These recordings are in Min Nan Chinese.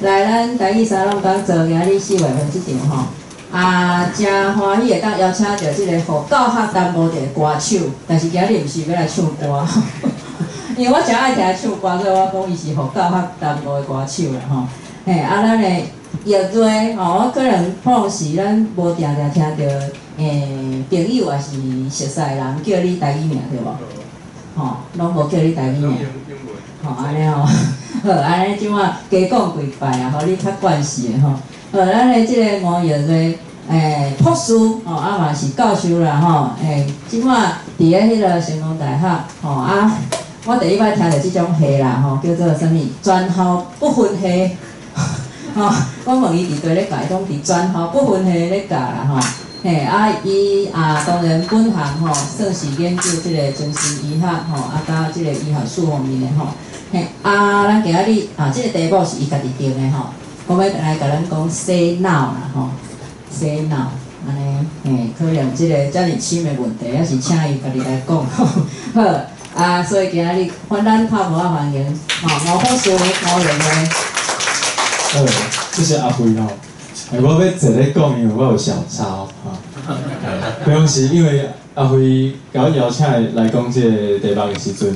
來咱台語沙龍講座今日4月份這場吼，啊，誠歡喜會當邀請著這個予教學耽誤著的歌手，但是今日毋是欲來唱歌，因為我誠愛聽唱歌，所以我講伊是予教學耽誤的歌手啦吼。嘿，啊，咱的葉睿吼，我可能平時咱無定定聽著朋友抑是熟似的人叫你台語名對無？吼，攏無叫你台語名。吼，按呢吼，好，按呢這馬加講幾擺啊，予你較慣勢的吼。好，咱的這个吳葉睿博士吼，啊嘛是教授啦吼，這馬佇咧彼个成功大學吼啊，我第一擺聽著這種系啦吼，叫做啥物？專校不分系。吼，我問伊佇佗咧教，伊講佇專校不分系咧教啦吼。嘿，啊，伊啊，當然本行吼，算是研究這个精神醫學吼，啊，佮這个醫學史方面的吼。嘿，啊，咱今仔日啊，這个題目是伊家己定的吼，講欲來共咱講洗腦啦吼，洗腦，按呢，嘿，可能這个遮爾深的問題，猶是請伊家己來講。好，啊，所以今仔日歡咱拍鼓仔歡迎吼，吳博士吳葉睿。好，謝謝阿輝吼。我欲坐咧講，因為我有小抄吼。平常時因為阿輝共我邀請來講這个題目的時陣，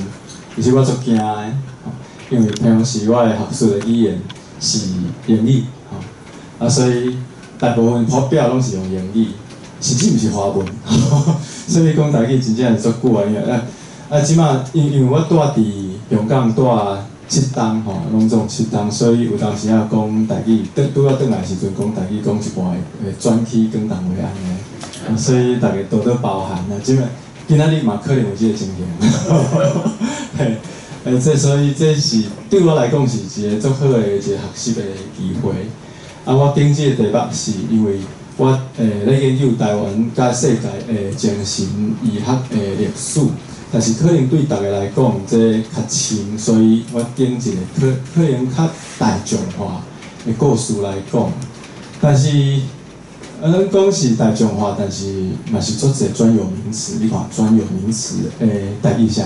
其實我足驚的，因為平常時我的學術的語言是英語，吼，啊，所以大部分發表攏是用英語，甚至毋是華文，所以講台語真正是足久啊，因為啊啊，這馬因為我住佇香港住7冬吼，攏總七冬，所以有當時仔講台語，拄仔轉來時陣講台語，講一半會轉去廣東話按呢，所以大家多多包涵啊。這馬今仔日嘛可能有這个情形，嘿，這所以這是對我來講是一个足好的一個學習的機會。啊，我揀這个題目是因為我咧研究台灣佮世界的精神醫學的歷史。但是可能對大家來講，這較深，所以我揀一个可能較大眾化的故事來講。但是，咱講是大眾化，但是嘛是足濟專有名詞。你看專有名詞，台語啥？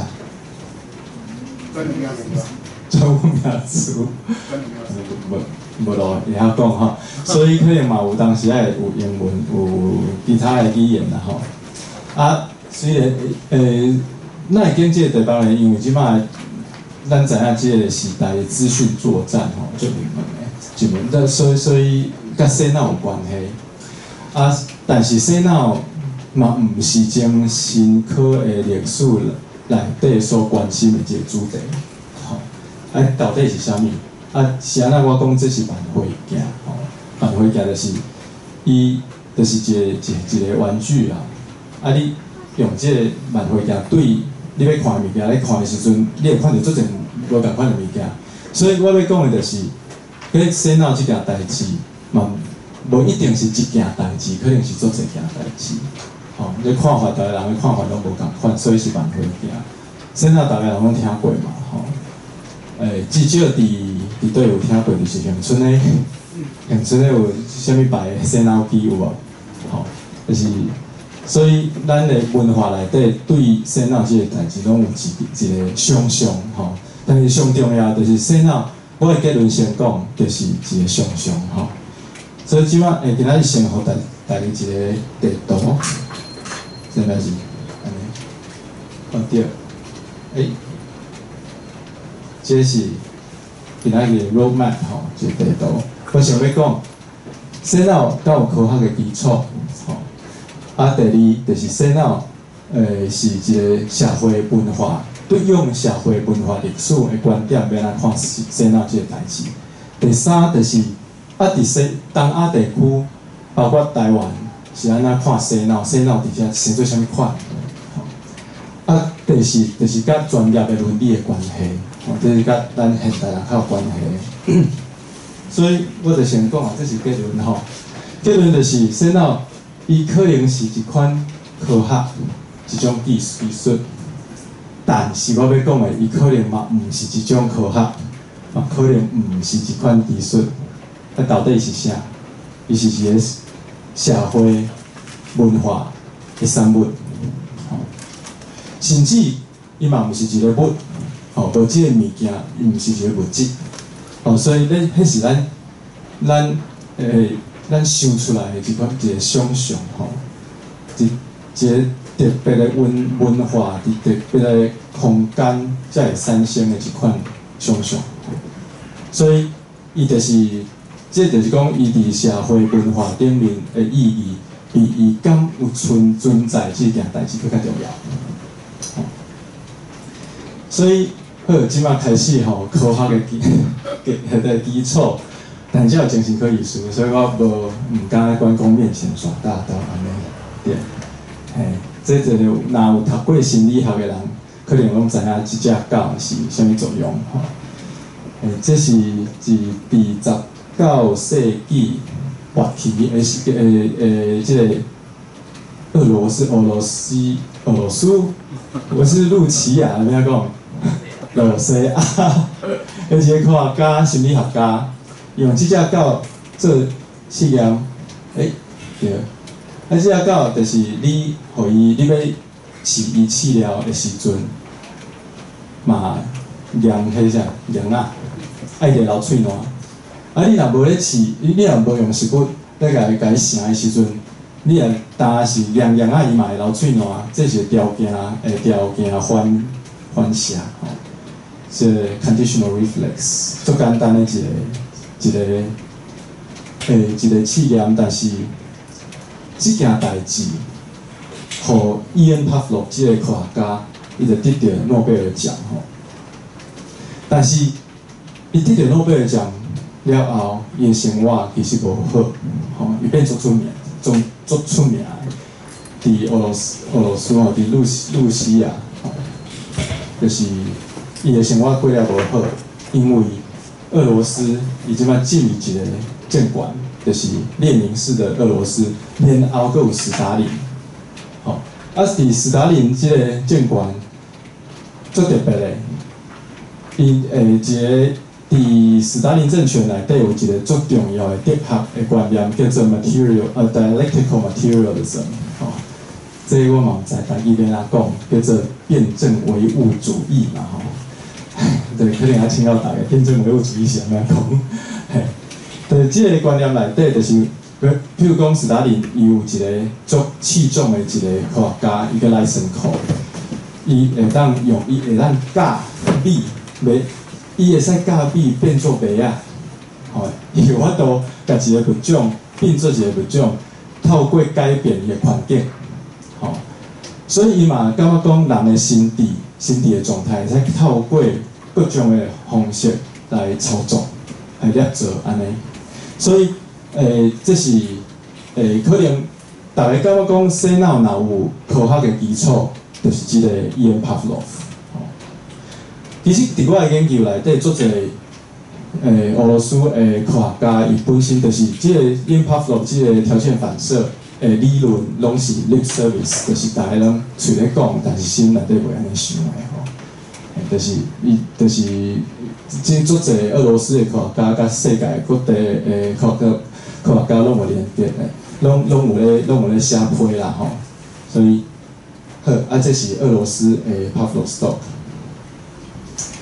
專有名詞。專有名詞。無無路會曉講吼，所以可能嘛有當時愛有英文，有其他的語言啦吼。啊，雖然咱會揀這个題目呢，因為這馬咱知影這个時代的資訊作戰吼，足明顯的，一門，但所以佮洗腦有關係。啊，但是洗腦嘛毋是精神科的歷史內底所關心的這个主題，吼。啊，到底是啥物？啊，是按怎我講這是萬花鏡，吼，萬花鏡就是伊就是一個一個玩具啊。啊，你用這个萬花鏡對你欲看的物件，咧看的時陣，你會看著足濟無仝款的物件。所以我欲講的就是，彼洗腦這件代誌嘛，無一定是一件代誌，可能是足濟件代誌。吼，你看法，逐个人的看法攏無仝款，所以是萬花鏡。洗腦逐个人攏聽過嘛，吼。至少佇佗有聽過，就是恆春的，恆春的有啥物牌的洗腦機有無？吼，就是。所以，咱的文化內底對洗腦這个代誌攏有一個想像吼。但是上重要就是洗腦，我的結論先講，就是一個想像吼。所以這馬今仔日先予大家一個地圖，這應該是按呢，哦對，這是今仔日的 road map 吼，一個地圖。我想欲講，洗腦敢有科學的基礎吼。啊，第二就是洗腦，是一個社會文化，對用社會文化歷史的觀點，欲按怎看洗腦這个代誌。第三就是，啊，佇西東亞地區，包括台灣，是按怎看洗腦？洗腦佇遮生做啥物款？啊，第四就是佮專業的倫理的關係，吼，這是佮咱現代人較有關係。所以我就先講啊，這是結論吼。結論就是洗腦，伊可能是一款科學，一種技術，但是我欲講的，伊可能嘛毋是一種科學，嘛可能毋是一款技術。啊，到底是啥？伊是一個社會文化的產物，吼，甚至伊嘛毋是一個物，吼，無這个物件，伊毋是一個物質，吼，所以咧，彼是咱咱想出來的這款一個想象吼，一個特別的文化，佇特別的空間才會產生的一款想象。所以，伊就是，這就是講，伊佇社會文化頂面的意義，比伊敢有存在這件代誌閣較重要。所以，好，這馬開始吼，科學的基礎，但這有精神科醫師，所以我無毋敢佇關公面前耍大刀按呢，對，嘿，這就是若有讀過心理學的人，可能攏知影這隻狗是啥物作用吼。這是佇19世紀末期的時，這個俄羅斯，我是露琪亞，按怎講？羅西亞，的一個科學家、心理學家，用這隻狗做試驗，對，啊，這隻狗就是你予伊，你欲飼伊飼料的時陣，嘛驗彼啥鹽仔，愛會流喙瀾。啊，你若無咧飼，你若無用食物咧共伊唌的時陣，你若焦是驗鹽仔，伊嘛會流喙瀾，這是條件反射吼。這個 conditional reflex，足簡單的一個試驗，但是這件代誌，予 Ian Pavlov 這個科學家，伊就得著諾貝爾獎吼。但是，伊得著諾貝爾獎了後，伊的生活其實無好，吼，伊變足出名，足出名的，佇俄羅斯吼，佇露西亞，吼，就是伊的生活過了無好，因為俄羅斯伊這擺進入一個政權，就是列寧式的俄羅斯，然後閣有斯大林，吼，啊，佇斯大林這個政權足特別的，伊一個佇斯大林政權內底有一個足重要的哲學的觀念，叫做 dialectical materialism，吼，這個我嘛毋知台語欲按怎講，叫做辯證唯物主義嘛，吼。對，可能愛請教大家，辯證唯物主義是按怎講？嘿，對，這個觀念內底就是，譬如講斯大林，伊有一個足器重的一個科學家，伊叫賴森科，伊會當教米，麥，伊會使教米變做麥仔，吼，伊有法度共一個物種變做一個物種，透過改變伊的環境，吼，所以伊嘛感覺講人的心智的狀態，會使透過各種的方式來操作、來捏造按呢。所以，這是可能大家感覺講洗腦若有科學的基礎，就是這個 Ian Pavlov。其實，佇我的研究內底，足濟俄羅斯的科學家，伊本身就是這個 Ian Pavlov 這個條件反射的理論，攏是 lip service，就是大家攏喙咧講，但是心內底袂按呢想的吼。就是伊，就是這足濟俄羅斯的科學家，佮世界各地的科學家攏有連結的，攏有咧寫批啦吼。所以，好，啊，這是俄羅斯的 Pavlov's dog。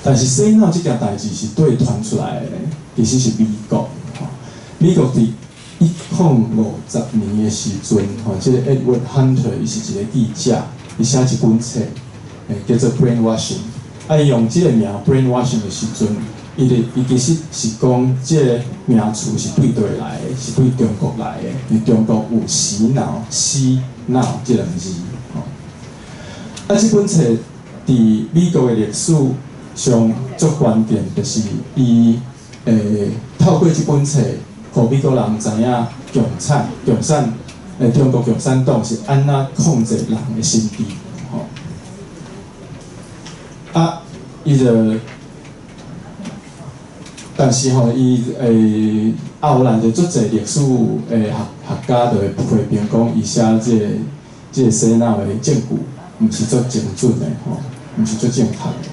但是洗腦這件代誌是佗傳出來的呢？其實是美國，吼，美國佇1050年的時陣，吼，這個 Edward Hunter 伊是一個記者，伊寫一本冊，叫做 Brainwashing。啊，伊用這個名 Brainwashing 的時陣，伊其實是講這個名詞是對佗來的，是對中國來的，因為中國有洗腦、洗腦這兩個字，吼。啊，這本冊佇美國的歷史上足關鍵，就是伊透過這本冊，予美國人知影中國共產黨是按怎控制人的心智，吼。啊，伊就，但是吼，伊後來就足濟歷史的學家就會批評講，伊寫這個洗腦的證據，毋是足精準的吼，毋是足正確的。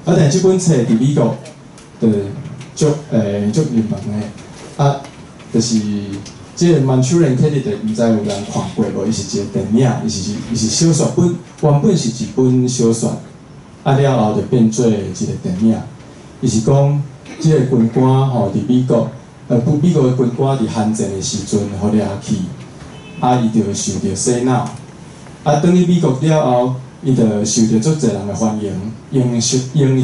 啊，但這本冊佇美國就足熱門的，啊，就是這個 Manchurian Candidate，毋知有人看過無？伊是一個電影，伊是小說本，原本是一本小說，啊了後就變做一個電影。伊是講這个軍官吼，佇美國，不美國的軍官佇韓戰的時陣，予掠去，啊，伊就受著洗腦，啊，轉去美國了後，伊就受著足濟人的歡迎，英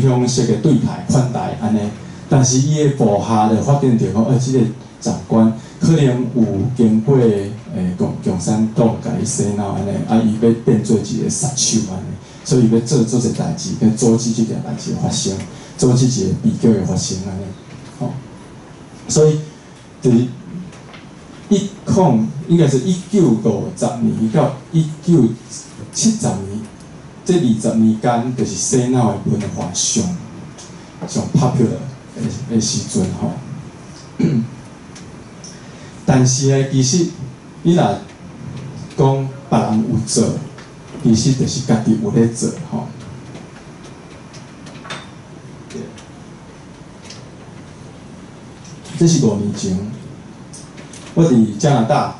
雄式的對待款待按呢。但是伊的部下就發現著講，這个長官可能有經過共產黨共伊洗腦按呢，啊，伊欲變做一个殺手按呢，所以伊欲做足濟代誌，去阻止這件代誌發生，阻止一個悲劇的發生按呢，吼。所以，佇一空應該是1950年到1970年，這20年間，就是洗腦的文化上上 popular 的時陣吼。但是呢，其實你若講別人有做，其實就是家己有咧做吼。這是5年前，我佇加拿大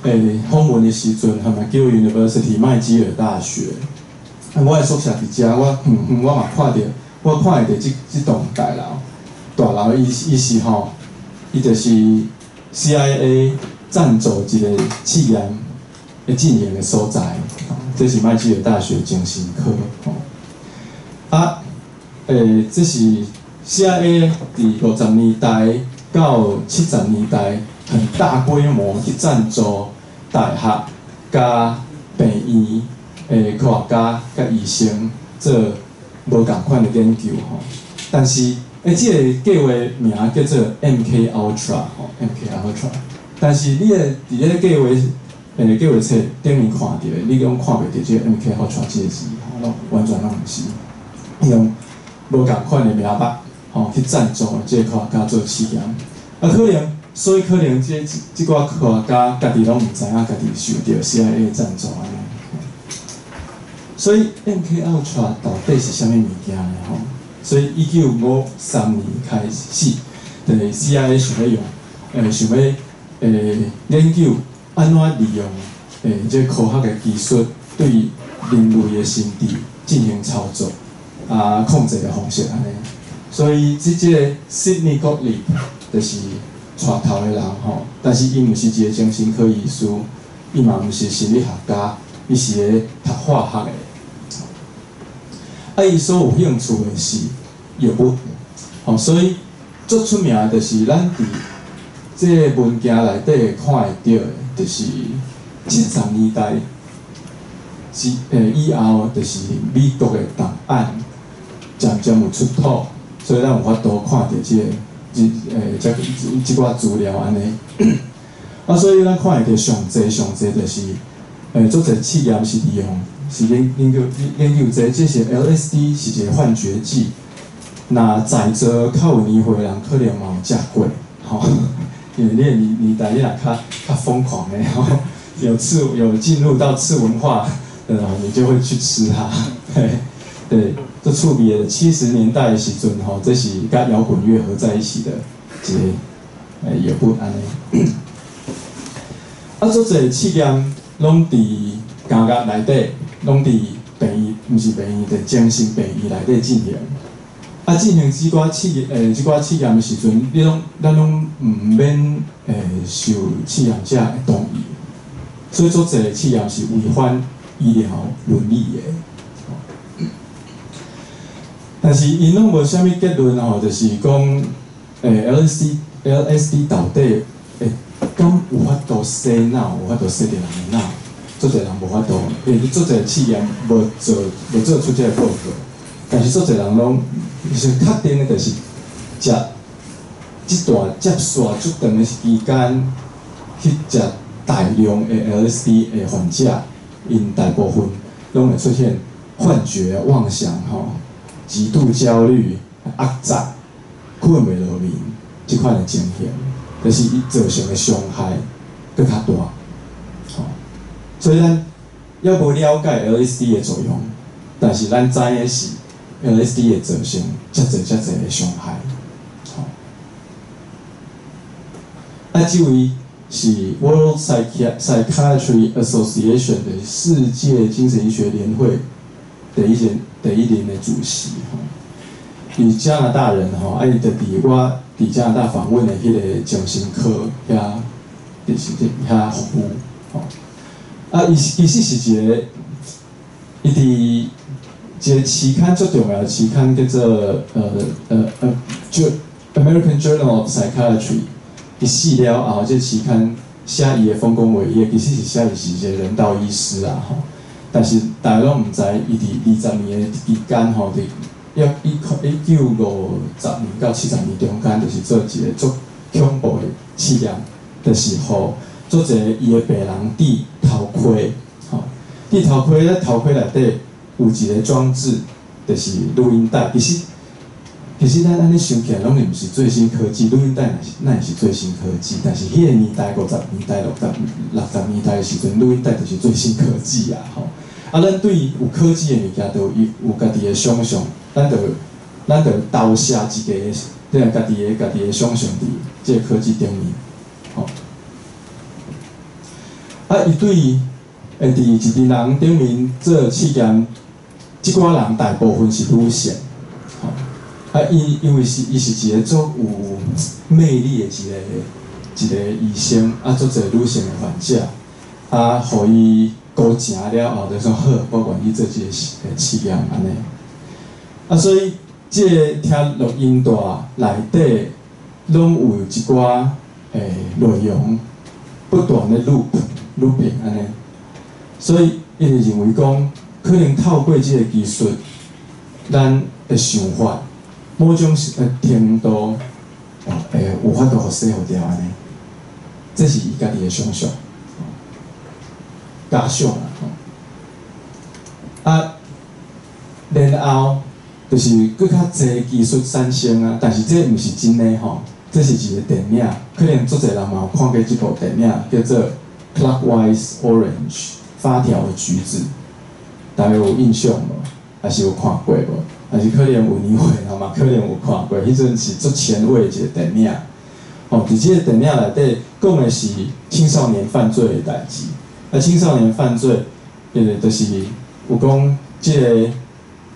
訪問的時陣，和麥吉爾 University 麥吉爾大學。啊，我的宿舍佇遮，我遠遠我嘛看著，我看會著這棟大樓，大樓伊是吼，伊就是 CIA 贊助一個試驗的進行的所在，這是麥吉爾大學精神科吼。啊，這是 CIA 佇50年代到70年代很大規模去贊助大學佮病院的科學家佮醫生做無仝款的研究吼。但是，這个計劃名叫做 MK Ultra 吼，MK Ultra。但是你會佇咧計劃計劃冊頂面看著的，你攏看袂著這个 MK Ultra 這个字，吼，攏完全攏毋是，用無仝款的名目吼去贊助這个科學家做試驗。啊，可能，所以可能這寡科學家家己攏毋知影，家己受著 CIA 贊助按呢。所以 MK Ultra 到底是啥物物件呢？吼？所以1953年開始，就是 CIA 想欲用，想欲研究按怎利用這科學的技術對人類的心智進行操作，啊，控制的方式按呢。所以這個 Sidney Gottlieb 就是帶頭的人吼，但是伊毋是一個精神科醫師，伊嘛毋是心理學家，伊是个讀化學的。啊，伊所有興趣的是藥物，吼，所以足出名的就是咱佇這个文件內底會看會著的，就是70年代之以後，就是美國的檔案漸漸有出土，所以咱有法度看著這个這這寡資料按呢。啊，所以咱看會著上濟上濟就是，足濟試驗是利用。是研究這，這是 LSD 是一個幻覺劑。若在座較有年歲的人，可能嘛有食過，吼。因為你的年代，你若較瘋狂的，吼，有進入到次文化的，你就會去吃它。對，對，這趣味的70年代的時陣，吼，這是佮搖滾樂合在一起的一個藥物按呢。啊，足濟試驗攏佇監獄內底。攏佇病院，毋是病院，佇精神病院內底進行。啊，進行這寡試這寡試驗的時陣，咱攏毋免受試驗者的同意，所以足濟試驗是違反醫療倫理的。但是𪜶攏無啥物結論吼，就是講LSD 到底會敢有法度洗腦，有法度洗著人的腦？足濟人無法度，因為足濟試驗無做出這个報告，但是足濟人攏是確定的，就是食這段接續足長的時間去食大量的 LSD 的患者，𪜶大部分攏會出現幻覺、妄想、吼，極度焦慮、壓榨、睏袂落眠這款的情形，就是伊造成的傷害閣較大，吼。所以咱猶無了解 LSD 的作用，但是咱知的是 LSD 會造成遮濟遮濟的傷害。吼，啊，這位是 World Psychiatry Association 的世界精神醫學聯會第一任的主席。吼，伊加拿大人吼，啊伊就佇我佇加拿大訪問的彼個精神科遐，就是遐服務吼。啊，伊其實是一個，伊佇一個期刊足重要的期刊叫做就 American Journal of Psychiatry，伊死了後，這個期刊寫伊的豐功偉業，其實是寫伊是一個人道醫師啊吼。但是大家攏毋知，伊佇20年的期間吼，佇1950年到70年中間，就是做一個足恐怖的試驗，就是予足濟伊的病人戴頭盔，吼，戴頭盔咧，頭盔內底有一個裝置，就是錄音帶。其實咱按呢想起來，攏毋是最新科技，錄音帶哪會是最新科技？但是彼個年代50年代、60年代的時陣，錄音帶就是最新科技啊！吼，啊，咱對有科技的物件，都有家己的想象，咱就投射一個，這個家己的想象佇這個科技頂面，吼。啊，伊對會佇一群人頂面做試驗，這寡人大部分是女性，吼。啊，伊因為是伊是一個足有魅力的一個醫生，啊，足濟女性的患者，啊，予伊勾情了後，就說好，我願意做這個試驗按呢。啊，所以這個聽錄音帶內底攏有一寡內容不斷的 looping 按呢，所以伊就認為講，可能透過這個技術，咱的想法某種程度，會有法度予洗予掉按呢，這是伊家己的想象，假想啦。啊，然後就是閣較濟技術產生啊，但是這毋是真的吼，這是一個電影，可能足濟人嘛有看過這部電影，叫做《Clockwork Orange》發條的橘子，大家有印象無？還是有看過無？還是可能有年歲人嘛，可能有看過。彼陣是足前衛的一個電影。吼，佇這個電影內底講的是青少年犯罪的代誌。啊，青少年犯罪，就是有講這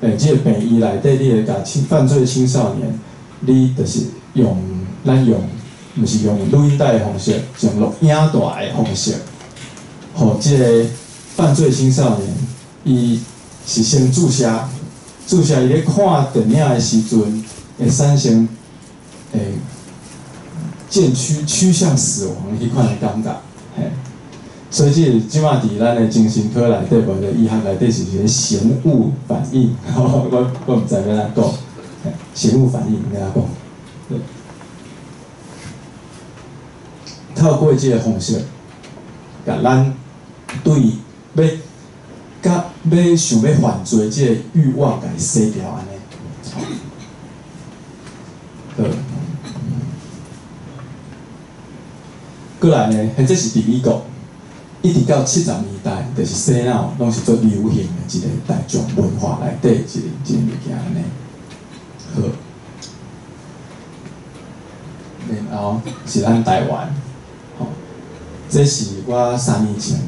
個病院內底，你會共犯罪青少年，你就是用咱用，毋是用錄音帶的方式，是用錄影帶的方式，予這個犯罪青少年，伊是先注射，注射伊咧看電影的時陣，會產生漸趨向死亡彼款的感覺，嘿。所以這這馬佇咱的精神科內底，無者醫學內底是一個嫌惡反應，我毋知欲按怎講，嫌惡反應欲按怎講？對。透過這個方式，共咱對欲佮欲想欲犯罪這個慾望，共伊洗掉按呢。好。過來呢，這是佇美國。一直到70年代，就是洗腦，攏是足流行的一個大眾文化內底一個物件按呢。好，然後是咱台灣，吼，這是我3年前，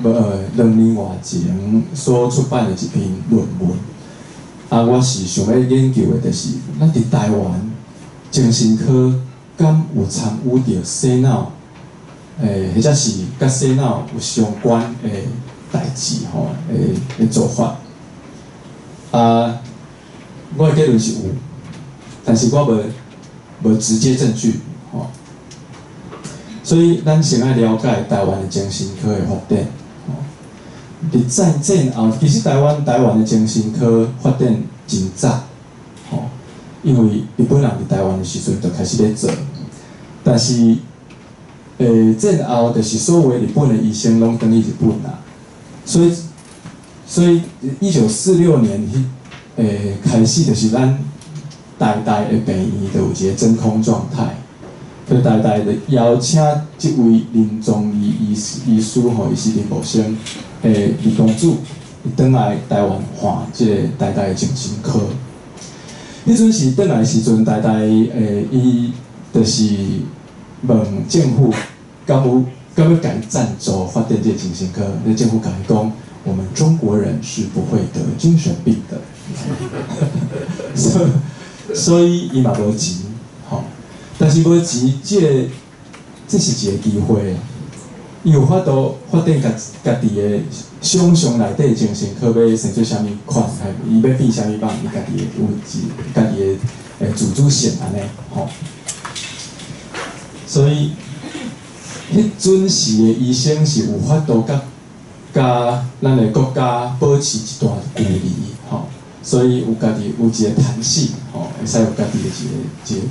無2年外前所出版的一篇論文。啊，我是想欲研究的，就是咱佇台灣精神科敢有參與著洗腦？或者是佮洗腦有相關的代誌吼，的做法。啊，我的結論是有，但是我無直接證據吼。所以咱先愛了解台灣的精神科的發展。吼，佇戰後，其實台灣的精神科發展真早，吼，因為日本人佇台灣的時陣就開始咧做，但是。戰後就是所有日本的醫生攏轉去日本啦，所以1946年彼開始就是咱台大的病院就有一個真空狀態，所以台大就邀請這位林宗義醫師吼，伊是林茂生的二公子，伊轉來台灣換這個台大的精神科。彼陣時轉來時陣，台大伊就是問政府，敢欲共伊贊助發展這個精神科？那政府共伊講，我們中國人是不會得精神病的。所以，所以伊嘛無錢，吼。但是無錢，這是一個機會，伊有法度發展家家己的想象內底精神科欲生做啥物款，伊欲變啥物樣，伊家己的有一家己的自主性按呢，吼。所以，彼陣時的醫生是有法度佮佮咱的國家保持一段距離，吼。所以有家己有一個彈性，吼，會使有家己的一個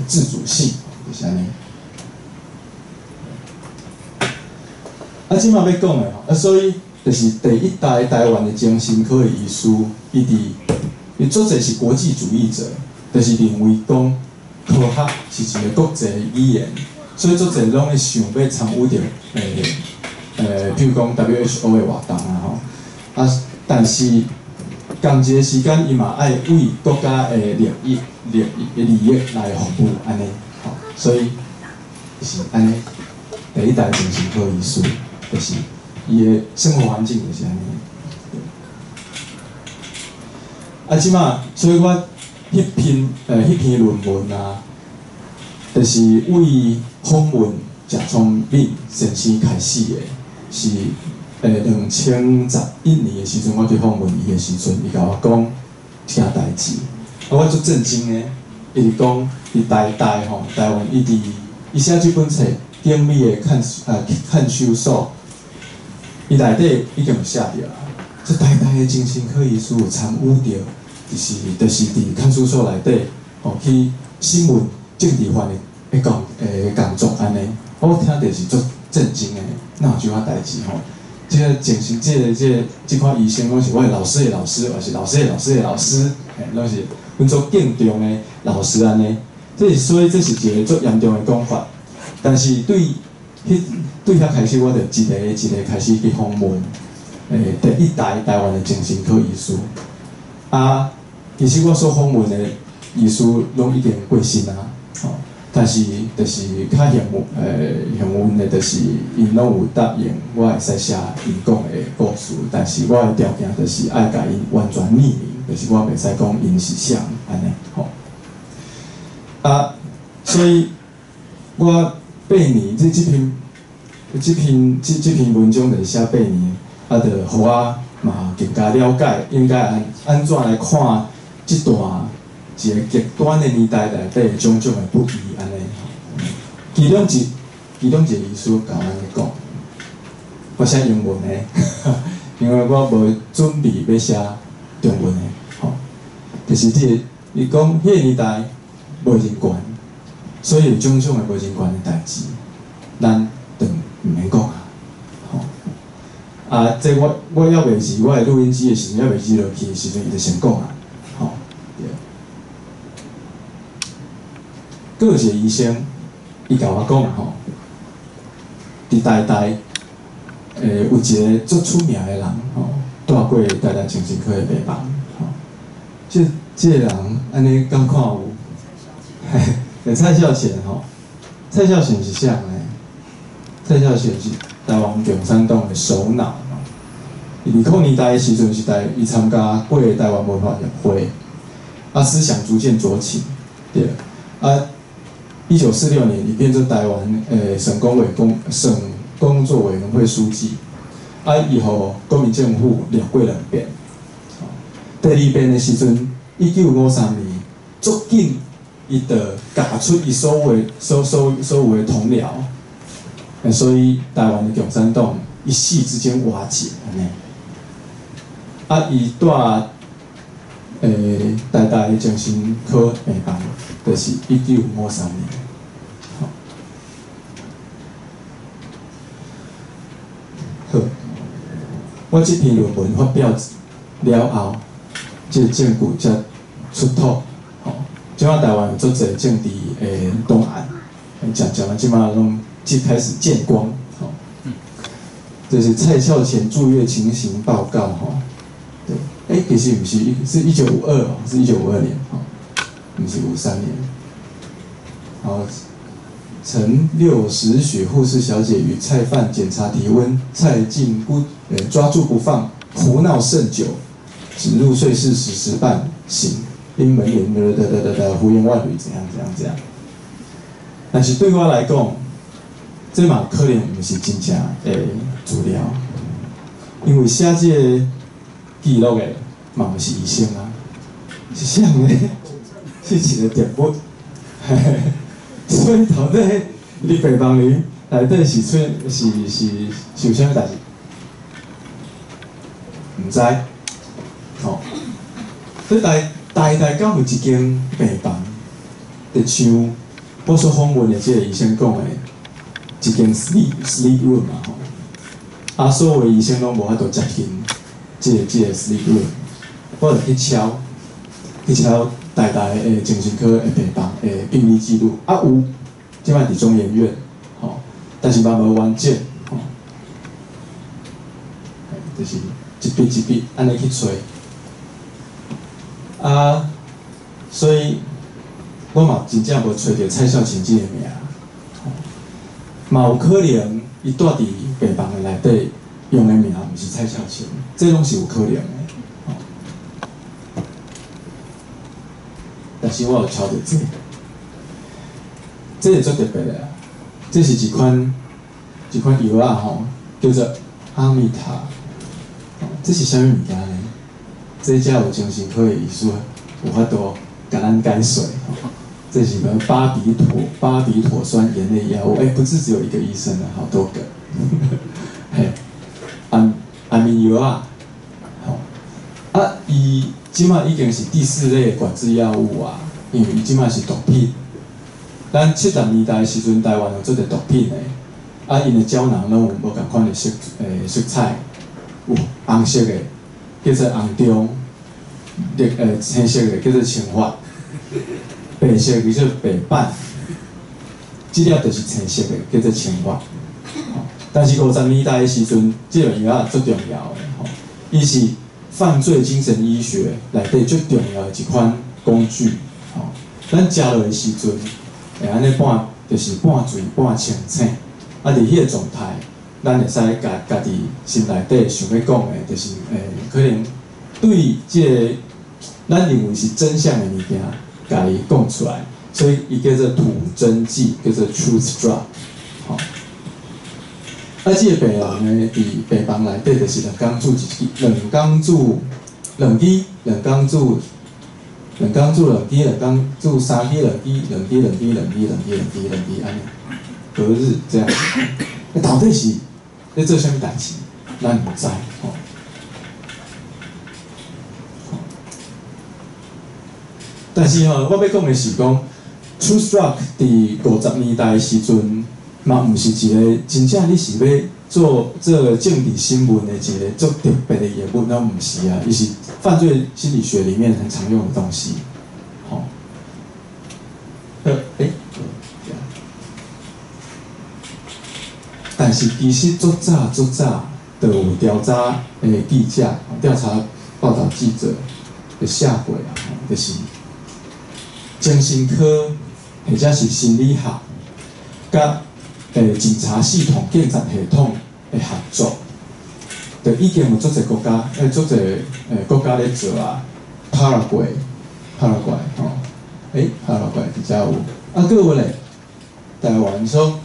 自主性，就是按呢。啊，這馬欲講的吼，啊，所以就是第一代台灣的精神科的醫師，伊足濟是國際主義者，就是認為講科學是一個國際語言，所以足濟攏會想欲參與著譬如講 WHO 的活動啊吼，啊，但是仝一個時間，伊嘛愛為國家的利益來服務，按呢，吼，所以是按呢。第一代精神科醫師，就是伊的生活環境就是按呢。啊，這馬，所以我彼篇論文啊，就是為訪問謝聰敏先生開始的，是2011年的時陣，我去訪問伊的時陣，伊共我講這件代誌，啊，我足震驚的，伊是講佇台大吼，台灣伊佇伊寫這本冊景美的看守所，伊內底已經有寫著啊，這台大的精神科醫師有參與著，就是佇看守所內底吼去審問政治犯的工作按呢，我聽著是足震驚的，哪有這款代誌吼？這個精神，這個這個這款醫生攏是我的老師的老師，抑是老師的老師的老師，嘿，攏是阮足敬重的老師按呢。這是所以這是一個足嚴重的講法。但是對遐開始，我就一个一个開始去訪問，第一代台灣的精神科醫師。啊，其實我所訪問的醫師攏已經過身啊，吼。但是就是較幸運的，就是𪜶攏有答應我會使寫𪜶講的故事，但是我的條件就是愛共𪜶完全匿名，就是我袂使講𪜶是誰按呢，吼。啊，所以我八年這篇文章就是寫八年，啊，就予我嘛更加了解應該按怎來看這段一個極端的年代內底種種的不義按呢。其中一個醫師共我按呢講，我寫英文的，因為我無準備欲寫中文的，吼。就是這個，伊講彼個年代無人權，所以有種種的無人權的代誌，咱就毋免講啊，吼。啊，這我猶未是我的錄音機的時陣，猶未入落去的時陣，伊就先講啊，吼。對。閣有一個醫生，伊共我講吼，佇台大，有一個足出名的人吼，蹛過台大精神科的病房，吼。這個人按呢敢看有？嘿，蔡孝乾吼，蔡孝乾是啥呢？蔡孝乾是台灣共產黨的首腦。20年代的時陣是伊參加過台灣文化協會，啊，思想逐漸左傾，對，啊。1946年，伊變做台灣省工作委員會書記，啊，伊予國民政府掠過兩遍。第二遍的時陣，1953年，足緊伊就咬出伊所有的同僚，所以台灣的共產黨一夕之間瓦解，按呢。啊，伊蹛台大的精神科病房，就是1953年。好，我這篇論文發表了後，這個證據才出土。吼，這馬台灣有足濟政治的檔案，漸漸啊，這馬攏才開始見光。吼，這是蔡孝乾住院情形報告。吼，對，其實毋是，是1952哦，是1952年，吼，毋是53年。好，陳六時許護士小姐與蔡范檢查體溫，蔡竟不抓住不放，胡鬧甚久，直入睡室時半醒。英文言的的的的胡言乱语怎样怎样怎样。但是對我來講，這嘛可能毋是真正的資料，因為寫這個記錄的嘛毋是醫生啊，是啥呢？是一個動物，所以到底佇病房裡內底是出是是受啥物代志？毋知，吼。這台大敢有一間病房，就像我所訪問的這個醫生講的，一間 sleep room 嘛吼。啊，所有的醫生攏無法度接近這個 sleep room，我就去敲台大的精神科的病房的病歷記錄，啊有，這擺佇中研院，吼，但是嘛無完整，吼，就是一筆一筆按呢去揣，啊，所以我嘛真正無揣著蔡孝琴這個名，嘛有可能伊蹛佇病房的內底用的名毋是蔡孝琴，這攏是有可能的，吼。但是我有抄著這個，這個足特別的啊！這是一款藥仔吼，叫做阿米塔。這是啥物物件呢？這才有精神科的醫師有法度共咱解說。這是個巴比妥酸鹽類藥物。欸，不是只有一個醫生啊，好多個。嘿，安眠藥仔，吼，啊，伊這擺已經是第四類管制藥物啊，因為伊這擺是毒品。咱70年代的時陣，台灣有做者毒品的，啊，𪜶的膠囊攏有無仝款的色彩，有紅色的叫做紅中，綠，青色的叫做青發，白色叫做白板，這粒就是青色的，叫做青發。但是50年代的時陣，這個藥仔足重要的，吼，伊是犯罪精神醫學內底最重要的一款工具，吼。咱食落的時陣，會按呢半，就是半醉半清醒，啊，佇彼個狀態，咱會使共家己心內底想欲講的，就是可能對這個咱認為是真相的物件，共伊講出來，所以伊叫做吐真劑，叫做 truth drug，吼。啊，這個病人呢，佇病房內底就是兩工注一支，兩工注兩支，兩工注兩工注兩支，兩工注三支，兩支，兩支，兩支，兩支，兩支，兩支，兩支，按呢，隔日這樣。啊，到底是咧做啥物代誌，咱毋知吼。但是吼，我欲講的是講，Truth Drug 佇50年代的時陣，嘛毋是一個真正你是欲做政治新聞的一個足特別的藥物，攏毋是啊，伊是犯罪心理學裡面很常用的東西，吼。欸，但是其實足早足早就有調查的記者、調查報導記者就寫過啊，就是精神科或者是心理學，佮警察系統、警察系統的合作，就已經有足濟國家，足濟國家咧做啊。帕拉圭，吼，欸，帕拉圭佇遮有，啊，閣有咧，台灣說，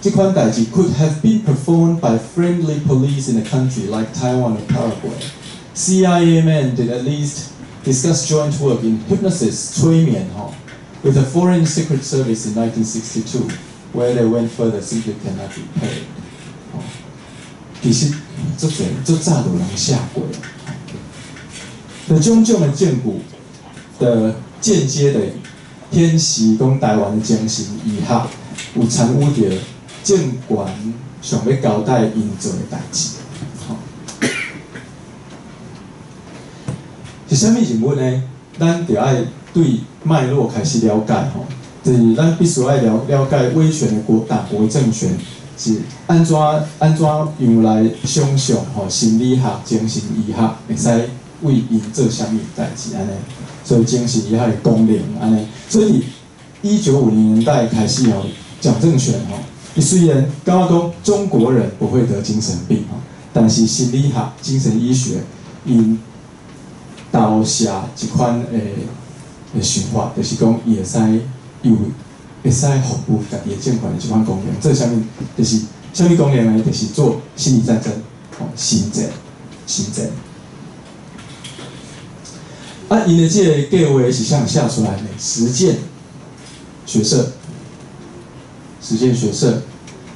這款代誌 could have been performed by friendly police in a country like Taiwan or Paraguay. CIA men did at least discuss joint work in hypnosis 催眠吼。With a foreign secret service in 1962, where they went further simply cannot be paid. 其實足濟足早就有人寫過，那種種的證據的間接的顯示，講台灣的精神醫學有參與著政權想欲交代𪜶做的代誌。是啥物人物呢？咱著愛對脈絡開始了解吼，就是咱必須愛了解威權的黨國政權是按怎樣來想象吼心理學、精神醫學會使為𪜶做啥物代誌按呢？所以精神醫學的功能按呢？所以1950年代開始吼，蔣政權吼，伊雖然感覺講中國人不會得精神病吼，但是心理學、精神醫學𪜶投投射一款的想法，就是講伊會使有會使服務家己的政權的這款功能。做啥物？就是啥物功能呢？就是做心理戰爭，吼，心戰，心戰。啊，𪜶的這个計畫是啥寫出來的？實踐學社，實踐學社，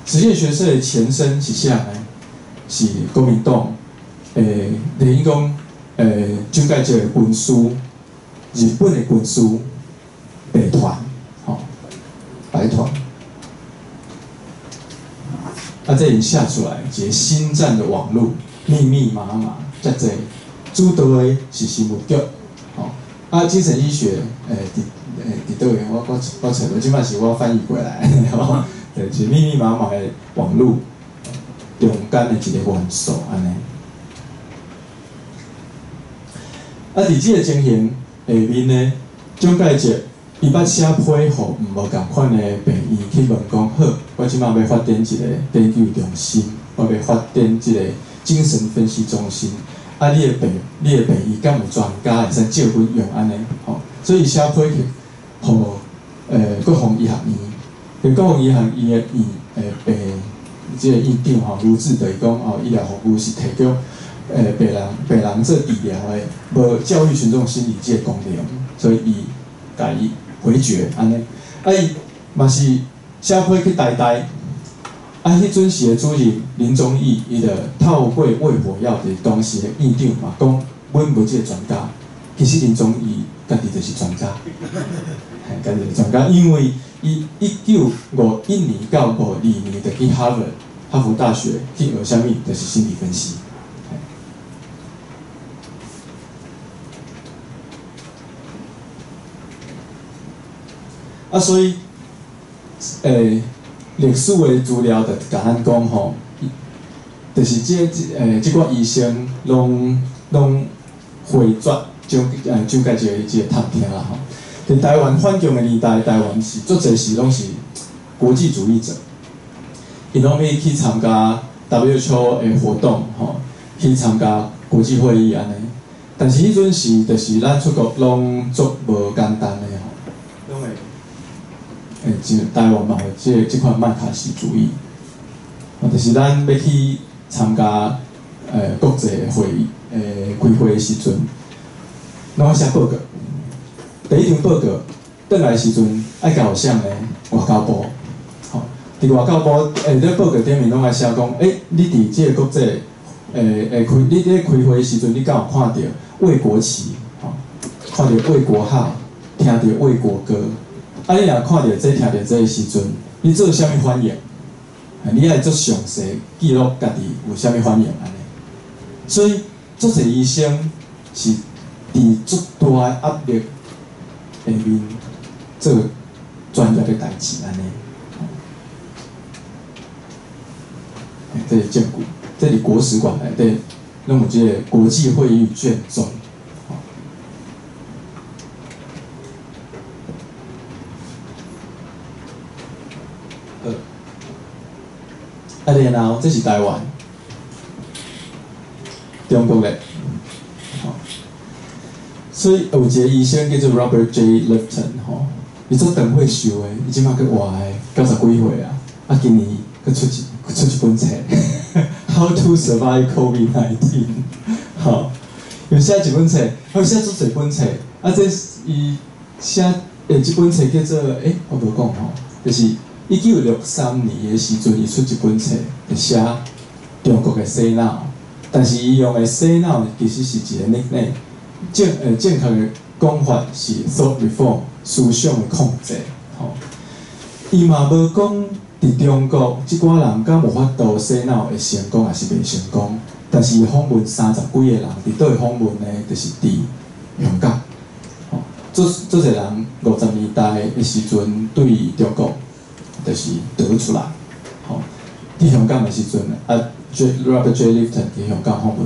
實踐學社的前身是啥呢？是國民黨，等於講，蔣介石的軍師，日本的軍師，白團，吼，白團。啊，這𪜶寫出來一个心戰的網路，密密麻麻，遮濟，主導的是新聞局。啊，精神醫學，佇佗位？我揣無，這擺是我翻譯過來，吼，就是密密麻麻的網路中間的一个元素，按呢。啊，佇這个情形下面呢，蔣介石伊捌寫批予毋無仝款的病院去問講，好，我這擺欲發展一个研究中心，我欲發展這个精神分析中心。啊！你的病院敢有專家會使借阮用按呢？吼，所以寫批去，予國防醫學院，國防醫學院的院病，這个院長吼，盧志德伊講哦，醫療服務是提供病人做治療的，無教育群眾心理這个功能，所以伊共伊回絕按呢。啊，伊嘛是寫批去台大。啊，彼陣時的主任林宗義，伊就透過魏火藥的當時的院長嘛，講阮無這个專家。其實林宗義家己就是專家，嘿，家己就是專家，因為伊1951年到52年就去哈佛大學去學啥物，就是心理分析。啊，所以，歷史的資料就共咱講吼，就是這寡醫生攏回絕蔣介石的這個探聽啦吼。佇台灣反共的年代，台灣是足濟時攏是國際主義者，𪜶攏去參加 WHO 的活動吼，去參加國際會議按呢。但是彼陣時，就是咱出國攏足無簡單的吼，攏會。台灣嘛有這款麥卡錫主義，就是咱欲去參加國際會議開會的時陣，攏愛寫報告。第一張報告，轉來的時陣愛交予啥呢？外交部。吼，佇外交部這報告頂面攏愛寫講，你佇這个國際開，你佇咧開會的時陣，你敢有看著衛國旗？吼，看著衛國號，聽著衛國歌。啊！你若看著這、聽著這的時陣，你做啥物反應？你愛足詳細記錄家己有啥物反應按呢？所以，足濟醫生是佇足大的壓力下面做專業的代誌按呢。這是證據，這佇國史館內底攏有這个國際會議卷宗。啊，然後這是台灣，中國的，所以有一个醫生叫做 Robert J. Lifton，吼，伊做長歲壽的，伊這擺閣活的90幾歲啊，啊，今年閣出一本冊，How to Survive COVID-19，吼，又寫一本冊，伊寫足濟本冊，啊，這伊寫這本冊叫做我無講吼，就是。1963年的時陣，伊出一本冊，就寫中國的洗腦，但是伊用的洗腦其實是一個 nickname，正確的講法是 thought reform，思想的控制。吼，伊嘛無講佇中國這寡人敢有法度洗腦會成功，抑是袂成功？但是伊訪問30幾個人，佇佗位訪問呢？就是佇香港。吼，足濟人50年代的時陣對中國。就是逃出來，吼！佇香港的時陣，啊，Robert J. Lifton 佇香港訪問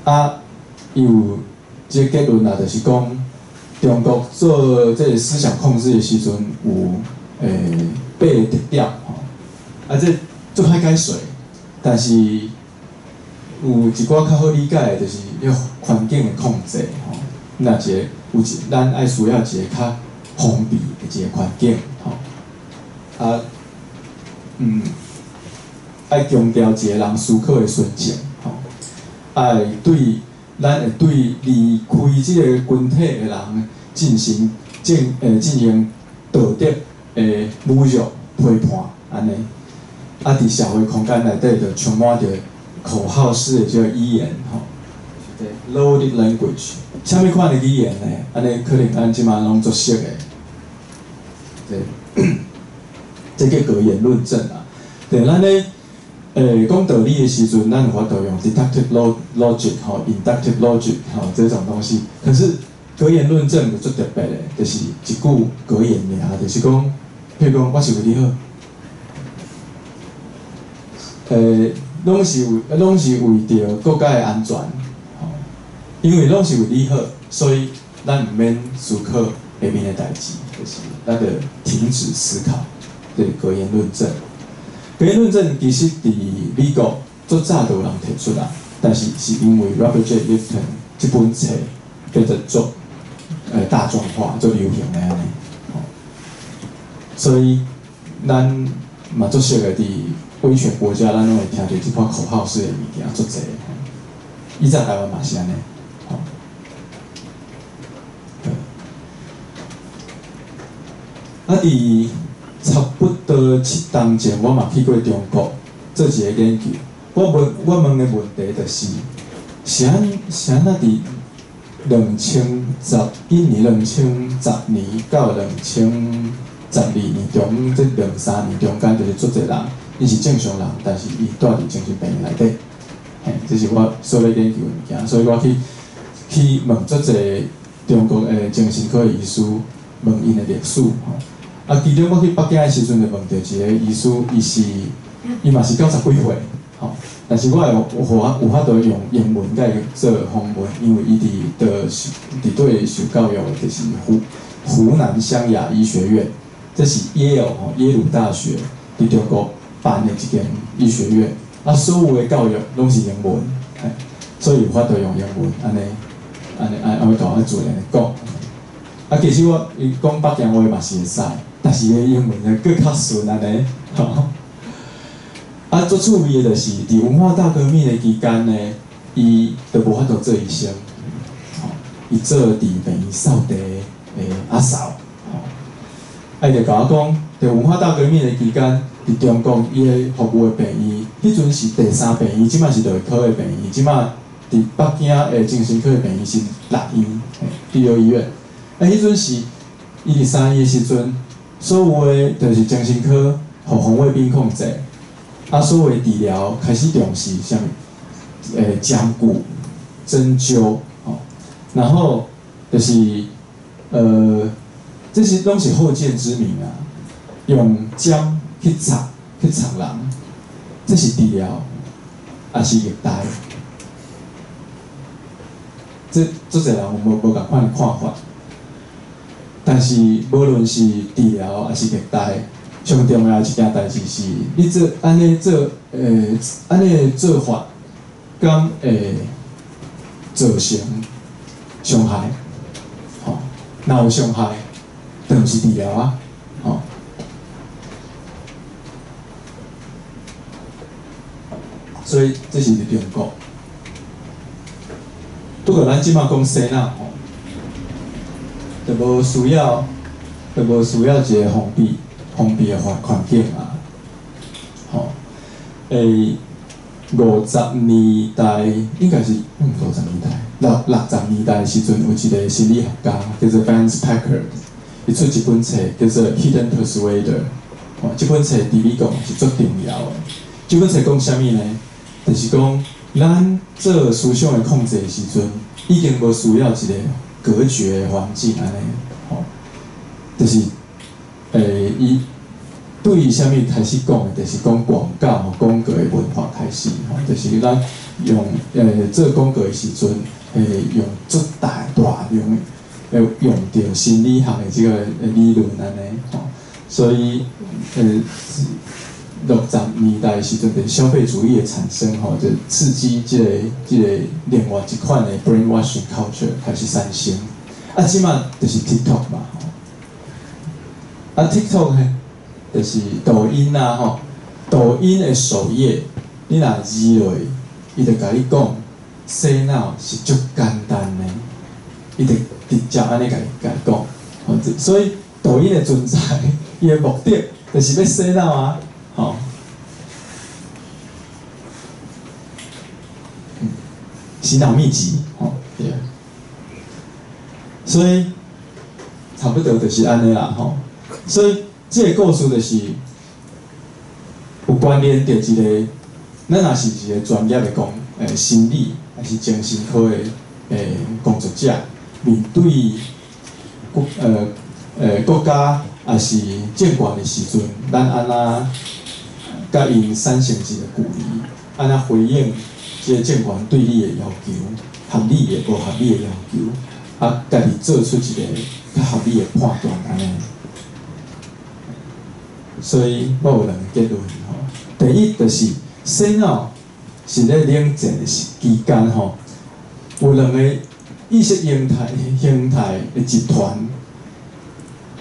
𪜶，啊，伊有這個結論啊，就是講中國做這个思想控制的時陣有八个特點，吼，啊，這足歹解釋，但是有一寡較好理解的，就是迄環境的控制吼，若一個有一，咱愛需要一個較封閉的一個環境吼。啊，愛強調一個人思考的純正吼，愛對咱會對離開這個群體的人進行進行道德的侮辱、批判，按呢。啊，佇社會空間內底就充滿著口號式的這個語言吼，loaded language，啥物款的語言呢？按呢可能咱這馬攏足熟的，這叫格言論證啊。對，咱咧講道理的時陣，咱有法度用 deductive logic 吼，inductive logic 吼這種東西。可是格言論證就足特別的，就是一句格言爾，就是講，譬如講，我是為你好。攏是為著國家的安全，吼，因為攏是為你好，所以咱毋免思考下面的代誌，就是咱就停止思考，這是格言論證。格言論證其實佇美國足早就有人提出來，但是是因為 Robert J. Lifton 這本冊變做足大眾化、足流行的按呢，吼，所以咱嘛足熟的佇威權國家，咱攏會聽著這款口號式的物件足濟。以前台灣嘛是按呢，吼。啊，佇差不多7冬前，我嘛去過中國做一個研究。我問的問題就是，是按怎佇2011年、2010年到2012年中，這兩三年中間，就是足濟人，伊是正常人，但是伊蹛佇精神病院內底，嘿，這是我所咧研究的物件，所以我去問足濟中國的精神科的醫師，問𪜶的歷史吼。啊，其中我去北京的時陣，就問著一個醫師，伊嘛是90幾歲，吼，但是我會有法度用英文共伊做訪問，因為伊佇佇佗受教育的，就是湖南湘雅醫學院，這是耶魯吼耶魯大學佇中國辦的一間醫學院，啊，所有的教育攏是英文，所以有法度用英文，按呢，按按共我自然的講。啊，其實我伊講北京話嘛是會使，但是伊的英文就閣較順按呢，吼。啊，足趣味的就是，佇文化大革命的期間呢，伊就無法度做醫生，吼，伊做佇病院掃地的阿嫂，吼。啊，伊就共我講，佇文化大革命的期間，佇中國伊的服務的病院，彼陣是第三病院，這馬是內科的病院，這馬佇北京的精神科的病院是六院，第六醫院。啊，彼陣是伊佇三院的時陣，所有的就是精神科，予紅衛兵控制。啊，所有的治療開始重視啥物？針灸、針灸，吼，然後就是，這是攏是後見之明啊，用針去插去插人，這是治療，抑是虐待？這足濟人有無仝款的看法？但是無論是治療抑是虐待，上重要一件代誌是，你做按呢做，按呢做法，敢會造成傷害？吼，若有傷害，就毋是治療啊，吼。所以這是佇中國。不過咱這馬講洗腦吼，就無需要一個封閉的環境啊，吼，50年代應該是50年代，60年代的時陣，有一個心理學家叫做 Vance Packard，伊出一本冊叫做《Hidden Persuader》，吼，這本冊佇美國是足重要的。這本冊講啥物呢？就是講咱做思想的控制的時陣，已經無需要一個隔絕的環境按呢，吼，就是。伊對啥物開始講的，就是講廣告、廣告的文化開始，吼，就是咱用做廣告的時陣，用足大大量的用著心理學的這個理論按呢，吼，所以60年代時陣，就是消費主義的產生吼，就刺激這個另外一款的 brainwashing culture 開始產生。啊，這馬就是 TikTok 嘛，吼。啊，TikTok 呢，就是抖音啊，吼。抖音的首頁，你若入落去，伊就共你講，洗腦是足簡單的，伊就直接按呢共你講。吼，所以抖音的存在，伊的目的就是欲洗腦啊，吼。洗腦秘籍，吼，對。所以差不多就是按呢啦，吼。所以這個故事就是有關聯著一個，咱若是一個專業的工，心理還是精神科的工作者，面對國家抑是政權的時陣，咱按怎佮𪜶產生一個距離，按怎回應這個政權對你的要求，合理的無合理的要求，啊，家己做出一個較合理的判斷按呢。所以我有兩個結論吼。第一就是洗腦是咧冷戰的期間吼，有兩個意識形態的集團，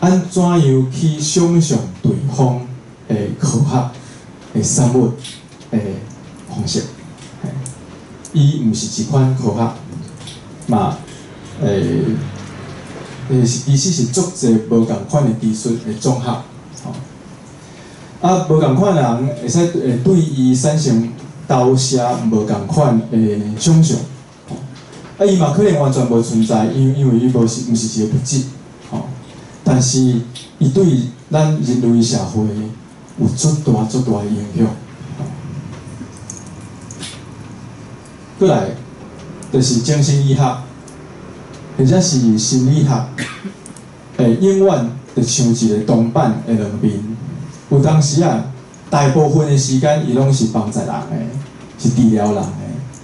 按怎樣去想象對方的科學的產物的方式？伊毋是一款科學，嘛，其實是足濟無仝款的技術的綜合。啊，無仝款的人會使會對伊產生投射無仝款的想象，啊，伊嘛可能完全無存在，因為伊無是毋是一個物質，吼。但是伊對咱人類社會有足大足大的影響。閣來，就是精神醫學，或者是心理學，永遠就像一個銅板的兩面。有當時啊，大部分的時間伊攏是幫助人的，是治療人的。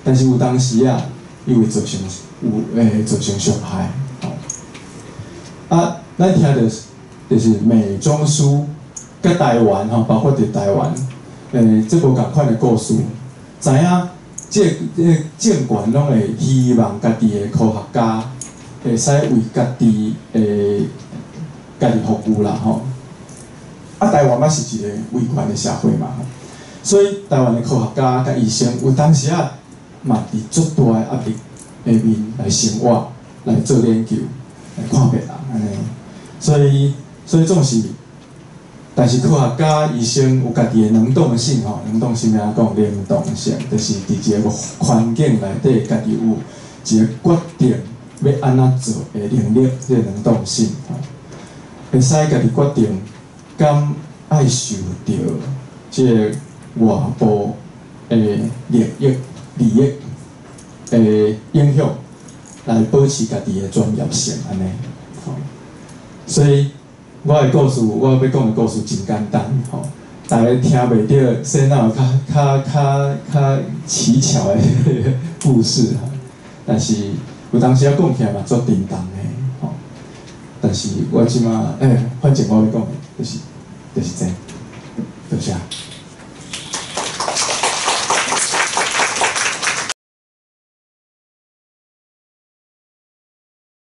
但是有當時啊，伊會造成有造成傷害。啊，咱聽著就是美中蘇佮台灣吼，包括佇台灣，這無仝款的故事，知影這個政權攏會希望家己的科學家會使為家己服務啦吼。啊，台灣嘛是一個威權的社會嘛，所以台灣的科學家佮醫生有當時啊，嘛佇足大的壓力下面來生活、來做研究、來看病人按呢。所以總是，但是科學家、醫生有家己的能動性吼，能動性按怎講？能動性就是佇一個環境內底，家己有一個決定欲按怎做的能力，這個能動性吼，會使家己決定。敢愛受著這個外部的利益的影響，來保持家己的專業性，按呢。所以我的故事，我欲講的故事真簡單，吼，大家聽袂著洗腦較蹊蹺的故事，但是有當時仔講起來嘛足沉重的，吼。但是我這馬，反正我欲講的就是這，多謝。